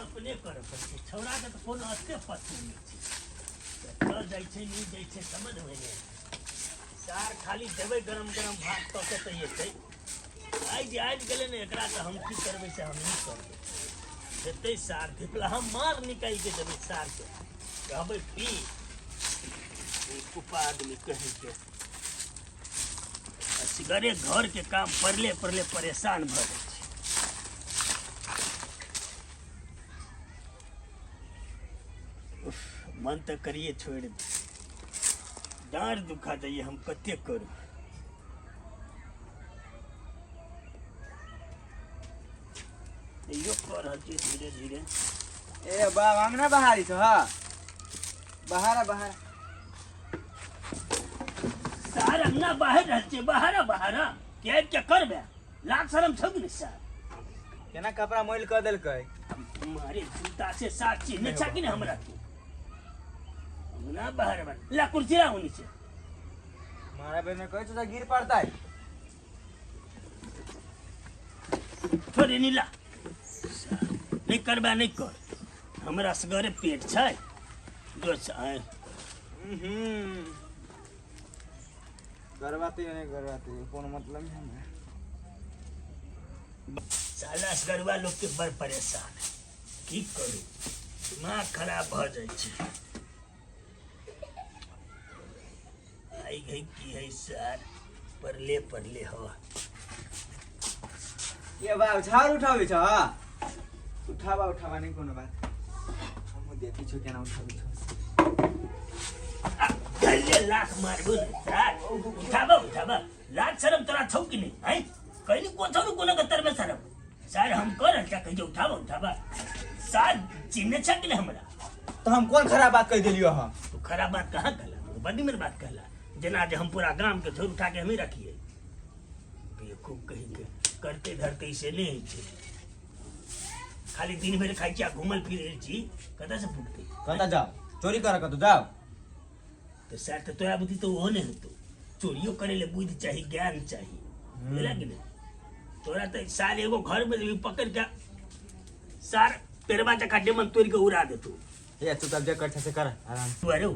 काम अपने करऽ पड़ै छै। छौड़ाके तऽ कोनो अते पत्ते नहि छै, कतऽ जाइ छै नहि जाइ छै समझमे नहि। सार खाली देबै गरम गरम भात कऽ के तऽ एतै। आइ जे आबि गेलै ने एकरा तऽ हम की करबै से हम नहि करबै। हेतै सार धिपला हम मार निकालि के देबै सारके, कहबै पी कुपा आदमी कहीके। असगरे घरके काम पड़ले पड़ले परेशान भऽ जाइ छै। उफ, मन तऽ करिए छोड़ि दी, डाँड़ दुखा जाइए, हम कते करू। तैयो कऽ रहल छी धीरे धीरे। ए बाब, अंगना बहारी छौ? हाँ, बहारा बहारा। सार अंगना बाहर रहल छै, बहारा बहारा के आबि के करबे, लाज शरम छौ कि नहि सार? केना कपड़ा मैल कऽ देलकै। मारे जूता से सार, चिन्हने छा कि नहि हमरा तू? अंगना बाहर बन ला, कुर्सी ला होनी से। मारा बेर में कहै छौ तऽ गिर पड़तै। छोड़े नीला, नहि करबा नहि कर, हमरा सगरे पेट छै जो छै। करवाते नहीं करवाते कोनो मतलब नहीं हमरा। साला असगरुआ लोग के बड़ परेशान है, की करू, दिमाग खराब भऽ जाइ छै। आई गई की है सर, परले परले हवा। ये बाब, झाड़ उठाबै छ? उठाबा उठाबा, नहीं कोनो बात, हमहूँ देखै छौ केना उठाबै छौ। गले लाख मारबो ने सर, उठाबा उठाबा। लाज शरम तोरा छौ कि नहीं हैं? कहीं को छौ कोनो गत्तर में शरम? सर हम कर रहल कहीं जे उठाबा उठाबा। सर चिन्ह छ कि नहीं हमरा? तऽ हम कोन खराब बात कहि देलियौ हँ? तू खराब बात कहाँ कहला, बड्डी निमन बात कहला। जेना जे हम पूरा गाम के झोर उठा के हमें रखिए, बेवकूफ कहीं के। करते धरते से नहीं होइ छै, खाली दिन भरि खाइ छी आ घूमल फिरै छी, कतऽ से फुटतै? कतऽ जाओ चोरी करऽ, कतऽ जाओ? तऽ सर तऽ तोरा बुद्धि तऽ ओहो नहि हेतौ। चोरियो करे ले बुद्धि चाही, ज्ञान चाही, बुझला कि नहि? तोरा तऽ सार एगो घर में भी पकड़ के सार पेरवा जकाँ डेमन तोड़ के उड़ा देतौ। ए चुपचाप जे कर से कर आराम। तू अरे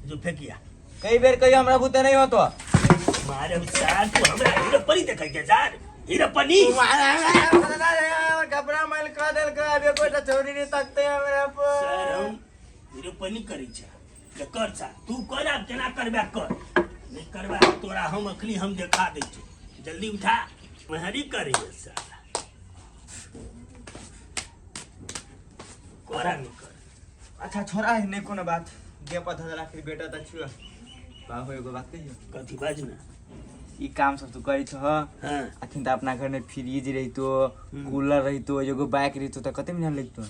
जो फेकिया। कई बेर कहियो हमरा बुते नहीं होतो। मारे सार, तू हमरा हीरो परी देखै छै सार, हीरो पनी। कपड़ा मैल कऽ देलकै, अब एकोटा छौरी नहीं तकते हमरा पर। सर हम हीरो पनी करै छै जे कर सा, तू कर, आब केना करबे कर, नहीं करबे तोरा हम अखनी हम देखा दै छी। जल्दी उठा, मेहरी करै साला, करा नहीं कर। अच्छा छोड़ा है, नहीं कोनो बात, दे पर धऽ देला, फिर बेटा तऽ छुआ बाबू। एगो बात कहियो? कथी, बाज ना। ई काम सब तू करै छह? हाँ। अखन तऽ अपना घर में फ्रिज रहितो, कूलर रहितो, एगो बाइक रहितो तऽ कते बढ़िया लगितो।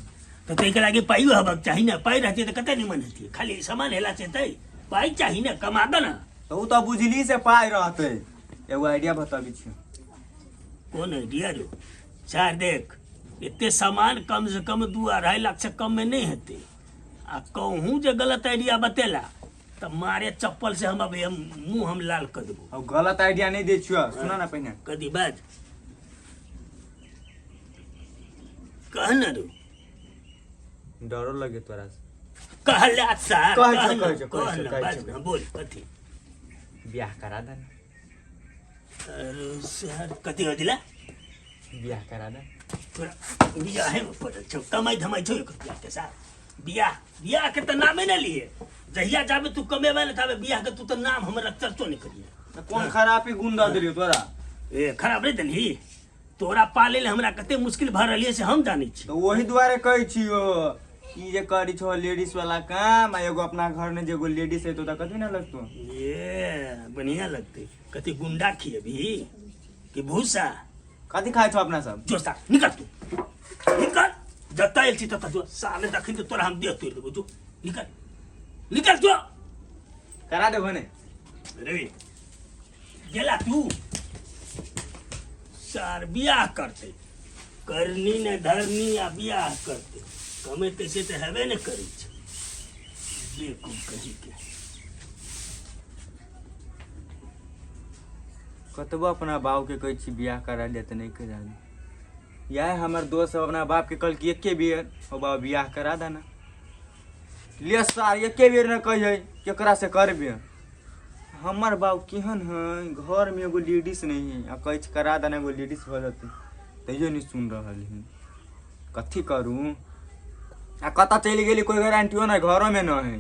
तऽ ताहिके लागी पाइयो हेबाक चाही ने। पाइ रहतै तऽ कते निमन हेतै? खाली सामान हेला से हेतै? पाइ चाही ने, कमा दऽ ने। तऽ उ तऽ बुझली से पाइ रहतै। एगो आइडिया बताबै छियौ। कोन आइडिया रो सर? देख, एते सामान कम से कम 2-2.5 लाख से कम में नहीं हेतै। आ कहूँ जे गलत आइडिया बतेला तऽ मारे चप्पल से हम अभी हम मुंह हम लाल कर देबो। अब गलत आइडिया नहीं दै छियौ, सुना ना पहिने। कथी, बाज, कह न रो। डरो लगे तोरा से। कहला सर। कहै छौ, कह न, कहै छौ, कह कहै छौ, न, कहै बाज छौ। न, बोल कथी। बियाह करा दे ना। अरे सर, कथी हो दिला? बियाह करा दे। तोरा बियाहे में पड़ल छौ, कमाई धमाई छौ एक रुपया के साथ? बियाह बियाह के तऽ नामे ने लिए। जहिया जाबे तू कमेबे ने ताबे बियाह के तू तऽ नाम हमरा चर्चो नहीं करिए। तऽ कोन खराबी गुण दऽ देलियौ तोरा? ए खराब नहीं देलही, तोरा पाले ले हमरा कते मुश्किल भऽ रहल से हम जानै छी। तऽ ओही दुआरे कहै छियौ, ई जे करै छौ लेडीज वाला काम, आ एगो अपना घर में जे एगो लेडीज हेतौ तऽ कथी ना लगतौ? ये बढ़िया लगते। कथी गुंडा खियेबी कि भूसा? कथी खाइ छौ अपना सब? जो सार निकल, तू निकल, जतऽ आयल छी ततऽ जो। साले दखिन तऽ तोरा हम देह तोड़ि देबो। जो निकल, निकल जो। करा देबो ने। रे गेला तू सार, बियाह करतै, करनी ने धरनी आ बियाह करतै। कमेतै से तऽ हेबे ने करै छै, बेवकूफ कहीं के। कतबो अपना बाबूके कहै छी बियाह करा ले तऽ नहि करा ले। इएह हमर दोस्त सब अपना बाप के कहलकै एके बेर हो बाबा बियाह करा देना। ले सार एके बेर न कहियै केकरा से करबे। हमर बाप केहन है, घर में एगो लेडीज नहीं है आ कहै छै करा देना एगो लेडीज भऽ जेतै, तैयो नहीं सुन रहल है। कथी करू आ कतऽ चलि गेली कोई गारंटियो नहीं, घरो में न है।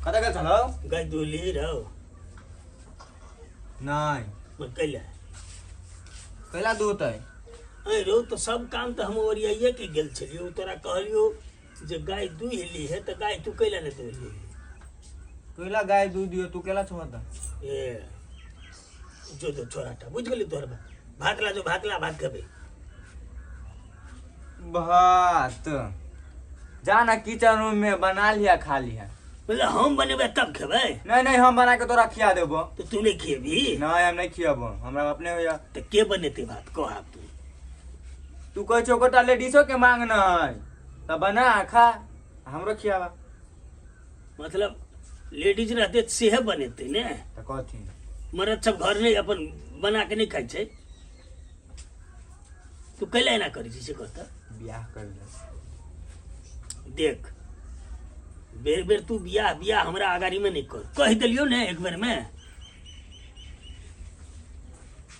कतऽ गेल छलौ? गाय दुहली रहो। नहीं। मैं कैला कैला दूहतै? अरे रौ, तऽ सब काम तऽ हम ओरियाइए के गेल छलियौ। तोरा कहलियौ जे गाय दुहि ली है, तऽ गाय तू कैला नहि दुहली? कैला गाय दूध दियो, तू केला छो त? ए जो जो छोराटा बुझि गेली तोहर बात। भात ला जो, भात ला, भात खेबै। भात जा ना किचन रूम में बना लिया, खा लिया। मतलब हम बनेबै तब खेबै? नहीं नहीं, हम बना के तोरा खिया देबो। तऽ तू नहि खिएबही? नहीं, हम नहीं खियाबो, हमरा अपने होया। तऽ के बनेतै भात, कह आब तू। तू कहै छौ गोटा लेडीजो के मांग न है, तऽ बना खा, हमरो खियाबा। मतलब लेडीज रहतै तऽ सेहे बनेतै ने? तऽ कथी? मरद सब घर नहि अपन बना के नहि खाइ छै? तू कैला एना करै छी से कह तऽ। बियाह कर ले। देख, बेर बेर तू बियाह बियाह हमरा अगाड़ीमे नहि कर। कहि देलियौ ने, एक बेरमे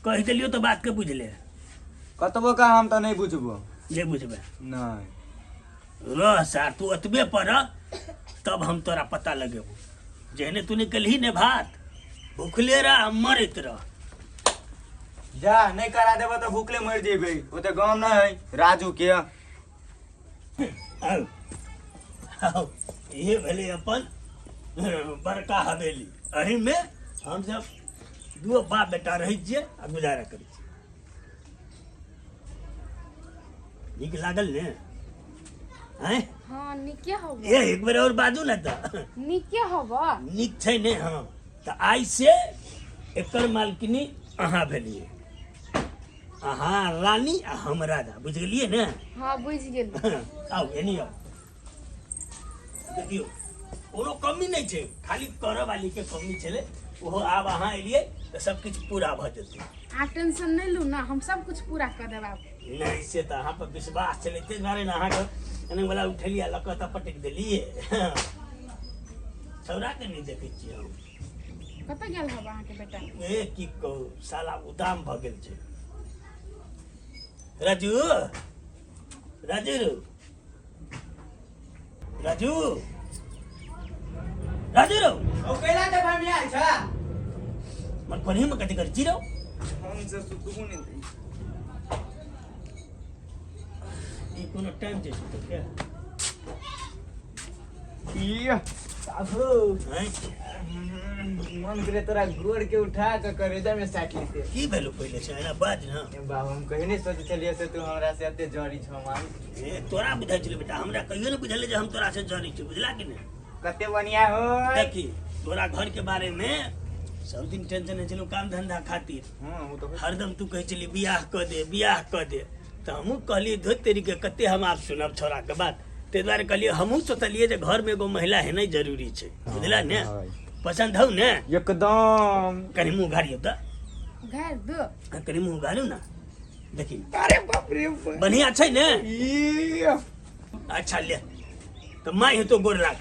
कहि देलियौ तऽ बातके बुझि ले। कतबो का हम तऽ नहि बुझबो। नहि बुझबै? नहि। रह सार, तू ओतबे पर रह, तब हम तोरा पता लगेबो। जेहने तू निकलही ने भात, भुखले रह आ मरैत रह। जा, नहि करा देबो तऽ भूखले मरि जेबै। ओते गाम नहि है राजू के। आउ आउ, इहे भेलै अपन बड़का हवेली। एहिमे हमसब दू बाप बेटा रहै छियै आ गुजारा करै छियै। नीक लागल ने? आँय? हाँ, नीके हब। ए, एक बेर और बाजू ने तऽ। नीके हब। नीक छै ने? हाँ, तऽ आइ से एकर मालकिनी अहाँ भेलियै, अहाँ रानी आ हम राजा, बुझि गेलियै ने? हाँ, बुझि गेली। आउ, एनी आउ। देखियौ, कोनो कमी नहि छै, खाली करऽ वाली के कमी छलै। ओहो आब अहाँ एलियै तऽ सब किछु पूरा भऽ जेतै। अहाँ टेंशन नहि लू ने, हम सब कुछ पूरा कऽ देब आब। नहि, से तऽ अहाँ पर विश्वास छलै, ताहि दुआरे ने अहाँके एने वाला उठेलियै, लऽ कऽ तऽ पटकि देलियै। छौड़ाके नहि देखै छियै हम। कतऽ गेल हब अहाँके बेटा? ए, की कहू, साला उदाम भऽ गेल छै। राजू, राजू, राजू, राजू रौ। ओ कैला के भमिया छ? मन कोनी में कथी कर छी रौ? हम से सुतबो नहीं दै। ई कोनो टाइम छै सुतै के? ई साहु। हैं? मन करे तोरा गोड़ के उठा के करेजा में साट लेते। की भेलो पहिले से एना बाज ना। ए बाबा, हम कहीं नहीं सोचे छलियै से तू हमरा से एते जड़ी छौ मान। ए, तोरा बुझाइ छलै बेटा, हमरा कहियो नहि बुझलै जे हम तोरा से जड़ी छी, बुझला कि नहि? कते बढ़िया हो। देखी, तोरा घर के बारे में सब दिन टेंशन होइ छलौ काम धंधा खातिर। हां, ओ तो। हरदम तू कहै छली बियाह कऽ दे, बियाह कऽ दे, तऽ हमहूँ कहलियै धोत तेरी के, कते हम आब सुनब छौड़ाके बात। ताहि दुआरे कहलियै, हमहूँ सोचलियै जे घरमे एगो महिला हेनाइ जरूरी छै, बुझला ने? पसन्द हौ ने? एकदम। कनि मुँह घारियौ तऽ। घर दो। कनि मुँह घारू ने, देखी। अरे बाप रे बाप। बढ़िया छै ने? ई अच्छा ले तऽ माय हेतौ, गोर लाग,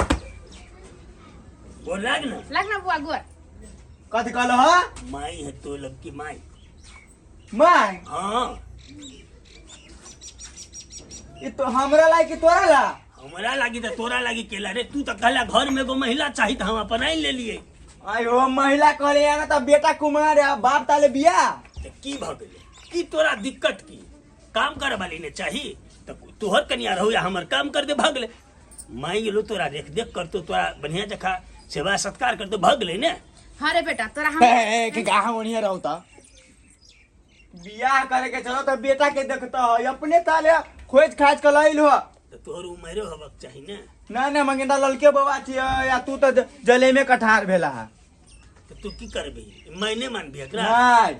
गोर लाग ने। लाग ना बुआ गोर। कथी कहलो हा? माय हेतौ लड़की, माय। My? हाँ। ई तो हमरा लागी कि तोरा ला? हमरा लागी तऽ तोरा लागी केला रे? तू तऽ कहला घर में एगो महिला चाही, तऽ हम अपन आनि लेलियै। आय हो, महिला कहले या ना त बेटा कुमार है, बाप ताले बियाह। तऽ की भऽ गेलै? की तोरा दिक्कत? की काम करे वाली ने चाही तऽ तोहर कनिया रहू या हमर, काम कर दे, भऽ गेलै। माइ गेलो, तोरा देख देख करतो, तोरा बढ़िया जखा सेवा सत्कार करतो, भऽ गेलै ने? हाँ रे बेटा, तोरा हम ए के कहाँ बढ़िया रहू त बियाह करे के चलो त बेटा के देखता है, अपने ताले खोज खाज के लाइल हो। तऽ तोहर उमेरो होबक चाही ने। ना ना, मंगेंदा ललके बौआ छियै या तू तऽ जले में कठार भेला है। तऽ तू की करबी? मैं नहि मानबी एकरा? नहीं।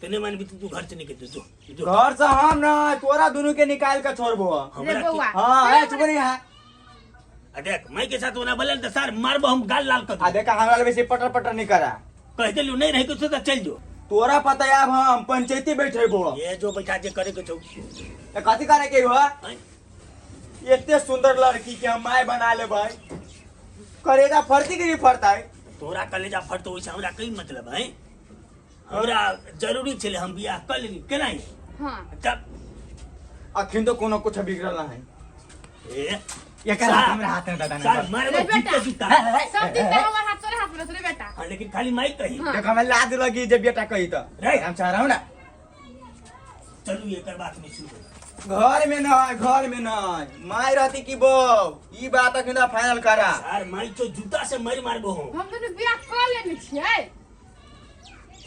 तऽ नहि मानबी तऽ तू घर से निकल जो, जो जो। घर से हम ना, तोरा दोनों के निकाल के छोड़बो। हमरा रे की- बौआ। हाँ, ए चुप नहीं है। आ देख, मैं के साथ ओना बोलल तऽ सर मारबो हम, गाल लाल कर आ देबो। देखा, हमरा बेसी पटर पटर नहीं करा। कहि देलियौ, नहि रहै के छौ तऽ चलि जो। तोरा पता आब हम पंचायती बैठेबो। ये जो बैठा जे करे के छौ। ए, कथी करे के हो? आँय? एते सुंदर लड़की के हम माय बना लेबै, करेजा फरती कि नहीं फरतै? तोरा कलेजा फटतो ओहिसँ हमरा की मतलब है? हमरा जरूरी छलै, हम बियाह कऽ लेली केना? हाँ। तब अखन तो कोनो कुछ बिगड़ल ना है। ए एकर हाथ हमरा हाथ में दादा सर मारबो रे बेटा। जूते जूता। सब दिन तऽ हमर हाथ तोरे हाथ में रहतो रे बेटा। हाँ, लेकिन खाली माइक कही। हाँ। देखो हमें लाज लगी जे बेटा कही तो रे। हम चाह रहा हूँ ना। चलू एकर बात नहीं सुनू। घर में न, घर में न माय रहती कि बो, ई बात अखन फाइनल करा। सर माइक तो जूता से मार मारबो हो। हम दुनू बियाह कऽ लेने छियै।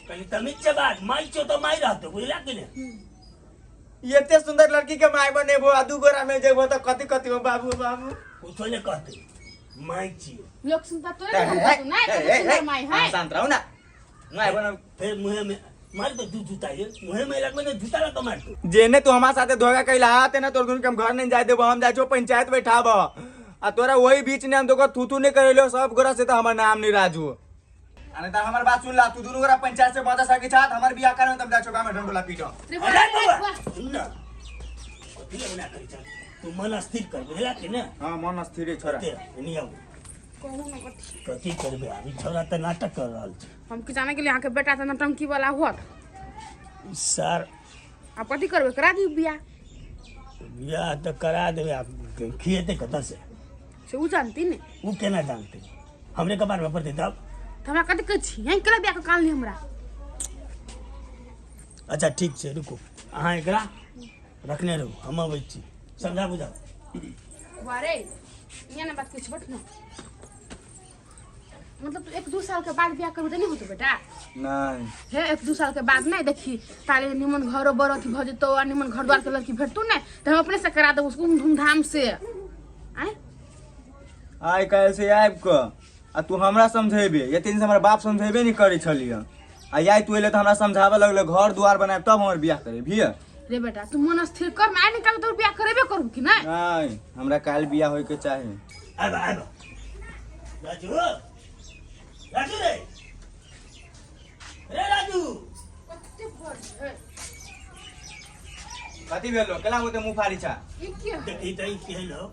कनी तमीज से बात, माइक तो मार रहतो, बुझला कि ने? एते सुंदर लड़की के माय बनेबो आ दू गोरा में जेबो तो कथी कथी हो बाबू बाबू। कुछो ने कहते, माइक छियो। लोक सुनता तोरे ने कहतो नहि कते सुंदर माय है। शांत रहो ना, माय बनब। फिर मुहे में मार तो दू जूता, ये मुहे में लगबे ने जूता लगा मार तो। जेने तू हमारे साथे धोखा कैला तेने तोर दुनू के हम घर नहीं जाए देबो, हम जाय छो पंचायत बैठाब आ तोरा वही बीच ने हम तोरा थू थू नहीं करेलो सब गोरा से तो हमर नाम नहीं राजू। अरे त हमर बात सुन ला, तू दुनू गोरा पंचायत से बचा सके छा, हमर बियाह करे तब जाय छो गाम में ढंडोला पीटो। रे अरे बाबा, बाबा सुन ना, कथी लग ना करी चल, तू मन स्थिर कर, बुझला कि ने? हां मन स्थिर है छोरा। ते नहीं आऊ। कहू ना कथी। कथी करबे अभी? छोरा तऽ नाटक कर रहल छै। हम की जाने गेलियै अहाँके बेटा तऽ नौटंकी वाला होत। सर आब कथी करबै? करा दियौ बियाह। बियाह तऽ करा देबै, आब खिएतै कतऽ से? से उ जानती ने। ओ केना जानतै? हमरे कपार पर पड़तै तब। तऽ हमरा कथी कहै छी? यहीं केला बियाह कऽ कानली हमरा। अच्छा ठीक छै, रुकू, अहाँ एकरा रखने रहू, हम अबै छी, समझा बुझाउ। बारे यहाँ ना बात किछु बट ना, मतलब तू 1-2 साल के बाद बियाह करबू तऽ नहि होतौ बेटा? नहीं। हे 1-2 साल के बाद नहीं, देखी ताले निमन घरो बर अथी भऽ जेतौ आ निमन घर द्वार के लड़की भेटतौ ने तऽ हम अपने से करा देबो उसको धूमधाम से। आँय? आइ काल्हि से आबि कऽ आ तू हमरा समझेबे? एते दिन से हमर बाप समझेबे नहीं करै छलियै आ आइ तू एले तऽ हमरा समझाबऽ लगले, घर द्वार बनायब तब हमर बियाह करेबही। रे बेटा, तू मन स्थिर कर ना, आइ निकाल तोर बियाह करेबे करू कि नहीं? नहीं, हमरा काल्हि बियाह होय के चाही। आब आब राजू, राजू रे, रे राजू। कते भर है। कथी भेलो? केला होते मुँह फाड़ी छा? ई की है? देखी तऽ ई केहन हौ।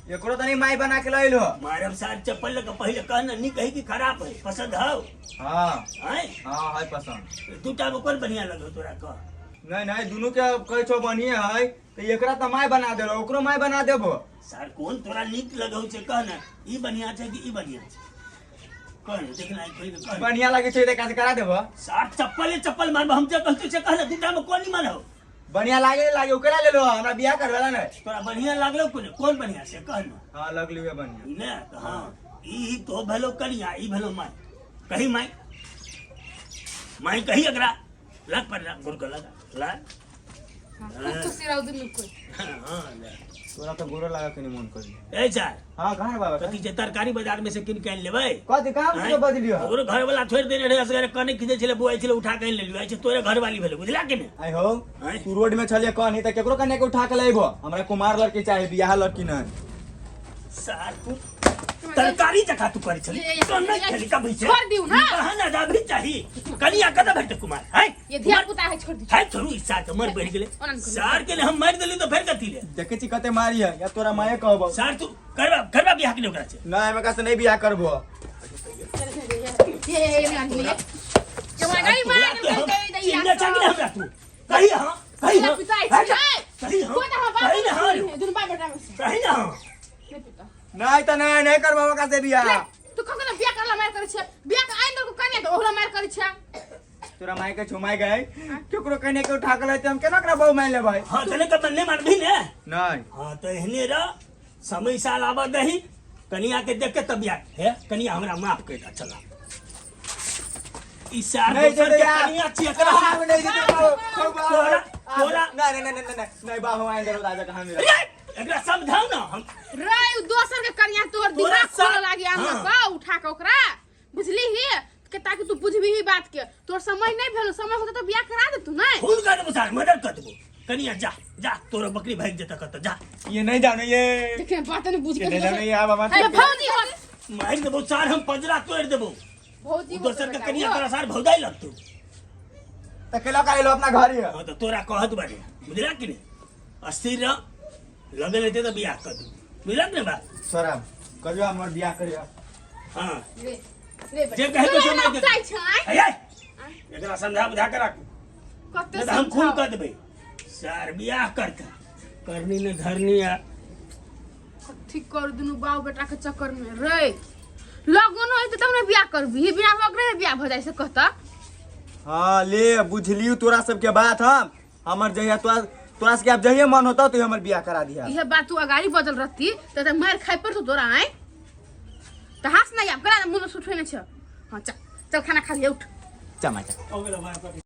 एकरो तनी माय बना के लैल हो। मारब सार चप्पल लऽ कऽ, पहिले कह ने नीक है कि खराब है, पसंद हौ? हाँ। आँय? हाँ है पसंद। दूटा मे कोन बढ़िया लगौ तोरा, कह। नहीं नहीं, दुनू के कहै छौ बढ़िए है तऽ एकरा तऽ माय बना देलो, ओकरो माय बना देबो। सार कोन तोरा नीक लगौ छै, कह ने, ई बढ़िया छै कि ई बढ़िया छै, कह ने, देखना खोलि कऽ कह ने। बढ़िया लगे छै तऽ एकरा से करा देबो। सार चप्पले चप्पल मारब हम, जे कहतौ से कह ने, दूटा मे कोन निमन हौ? बढ़िया लागे लागे ओकरा लेलो, हमरा बियाह करवेला ने। तोरा बढ़िया लागलो कोन कोन बढ़िया से कह ने। हाँ लगली है बढ़िया। ने तऽ हाँ, ई तो भेलो कनिया, ई भेलो माय, कही माय, माय कही, एकरा लग पर लग गुड़ के लगा ला। हाँ, खूब खुशी रहू दुनू कोइ। हाँ ले। तोरा तऽ गोरो लगा के नहीं मन करी। ए चार। हाँ कहाँ रे बाबा? कथी छै, तरकारी बाजार में से कीन के आनि लेबै। कथी काम आँय? से बदलियो? ओकरो घर वाला छोड़ि देने रहे, असगरे कने खींचै छलै, बुआइ छलै, उठा के आनि लेलियो। आइ छै तोरे घर वाली भेलै, बुझला कि ने? आई हो। आँय? तू रोड में छलिए कहनी तऽ केकरो कन्या के उठा के लैबो, हमरा कुमार लड़की चाही, बियाह लड़की नहीं। सार तू तरकारी जकाँ तू करै छली। ये- ये- तो नहि खेली कभी छै। छोड़ दियौ ना। कहाँ ना जाबी चाही कनिया, कतऽ भेटतै कुमार है? ये धिया पुता है, छोड़ दियौ। है छोड़ू, ई सार के मर बढ़ि गेलै। ओना नहि करू। सार के ने हम मारि देली तऽ फेर कथी ले? देखे छी कते मारी है या तोरा माये कहबो। सार तू करबा करबा बियाह के ओकरा से? नहीं, हम एकरा से नहीं बियाह करबो। ये ये ये ये ये गाड़ी मार तोरा के हम दे दे। चिन्ह चाही ने हमरा, तू कही हाँ, कही हाँ। पिताई है छै। कही हाँ। कोई ना हम कही ना हाँ रे। दुनू बाप बेटा में से। कही ना हाँ। नहीं पिता। नहीं तऽ नहीं, नहीं करबो एकरा से बियाह। ले, तू कखन बियाह करला मार करै छै, बियाह के आइन दर कन्या तऽ ओहला मार करै छै। तोरा माय के छुमाय गए, केकरो कन्या के उठा के लैते हम केना ओकरा बहु मान लेबै? हाँ तने कब नहीं मारबी ने? नहीं। हाँ तो एहने रह, समय साल आबऽ दही, कनिया के देख के तब बियाह हे। कनिया हमरा माफ कर दे, चला ई सार नहीं दोसर जेतै के यार। कनिया छी एकरा हम आब नहीं जेतै बाबू, बाबू, बाबू। तोरा- नहीं नहीं नहीं नहीं नहीं बाबू, आएंगे राजा कहाँ मेरा। रे, एकरा समझाउ ना हम। रे उ दोसर के कन्या तोहर तोरा दिमाग खोलऽ लागी हाँ। आना का उठा के ओकरा, बुझली ही के ताकि तू बुझबी ही बात के, तोर समय नहीं भेलो, समय होते तो बियाह करा दे तू नहीं। खून कर देबो सार, मर्डर कर देबो। कनिया जा जा, तोरा बकरी भागि जेतऽ कतऽ, जा। ये नहीं जाने ये। देखिए बात नहीं बुझ ये के नहीं जाने ये आब हे भौजी हो। मारि देबो सार, हम पंजरा तोड़ि देबो। भौजी हो दोसर के बेटा, कनिया हो। तोरा सार भौजाई लगतौ। त केला का एलो अपना घर ही हाँ तो तोरा कहत बाटे, बुझला कि नहीं? अस्थिर रह, लगन हेतै तऽ बियाह कर दू, बुझलक ने बात? सर कहियो हमर बियाह करियो। हाँ। रे रे जे कहै के तू समय एना उकसाइ छै आँय? हे, एकरा समझा बुझा के राखू। कते नहीं तऽ हम खून समझाउ? कर देबै सर। बियाह करता करनी ने धरनी आ कथी कर दुनू बाप बेटा के चक्कर में रे। लगन होइत तब ने बियाह करबी, बिना लगने बियाह भऽ जाइ से कहता। हाँ ले बुझलियौ तोरा सबके बात। हम हमर जहिया तोरा तोरा सबके आब जहिया मन होता तो हमर बियाह करा दिहा। इहे बात तू अगाड़ी बजल रहती त मार खाइ पर तू तोरा आय त हंस नहीं आब करा मुंह में सुठे नहीं छ। हाँ चल चल, खाना खा लिया, उठ। चमा चल। हो गेलो।